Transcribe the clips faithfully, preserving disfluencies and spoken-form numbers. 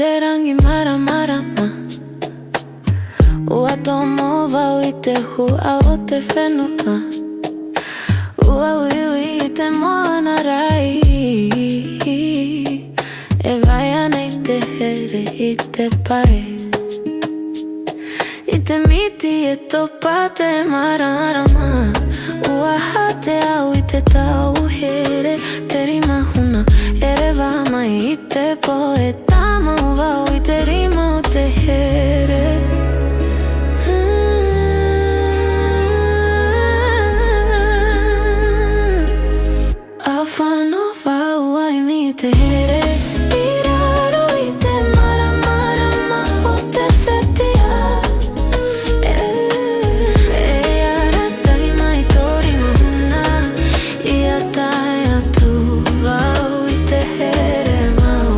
te rangi māramarama. Ua tomo vau i te huʻa o te fenua. Ua uiui i te moana rai. E vai ana i te here i te pae. I te miti e topa te māramarama. Ua hātea au i te tauhere, te rima huna e reva mai i te pō, e tāmau vau i te rima o te here. A fano vau ai i te here, i raro i te māramarama o te fetia. E, e arataʻi mai tō rima huna, ʻia tae atu vau i te here mau.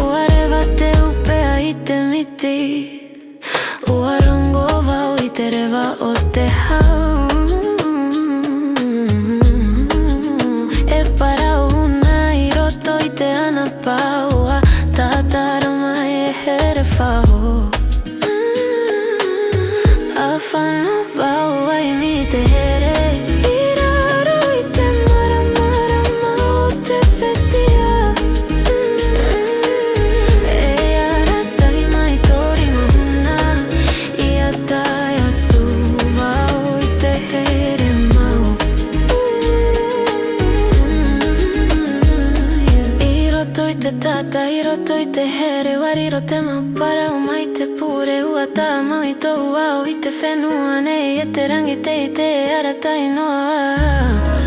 Ua reva te upea i te miti. Ua rongo vau i te reva o te hau. E parau huna i roto i te anapa, ua tātara mai e here faʻaʻō. A fano vau ai i te here, i raro i te māramarama o te fetia. E arataʻi mai tō rima huna, ʻia tae atu vau i te here mau. I roto i te tata, i roto i te here, ua riro te mau parau mai te pure, ua tāmau i tōʻu ao i te fenua nei, e te rangi teitei e arataʻi noa.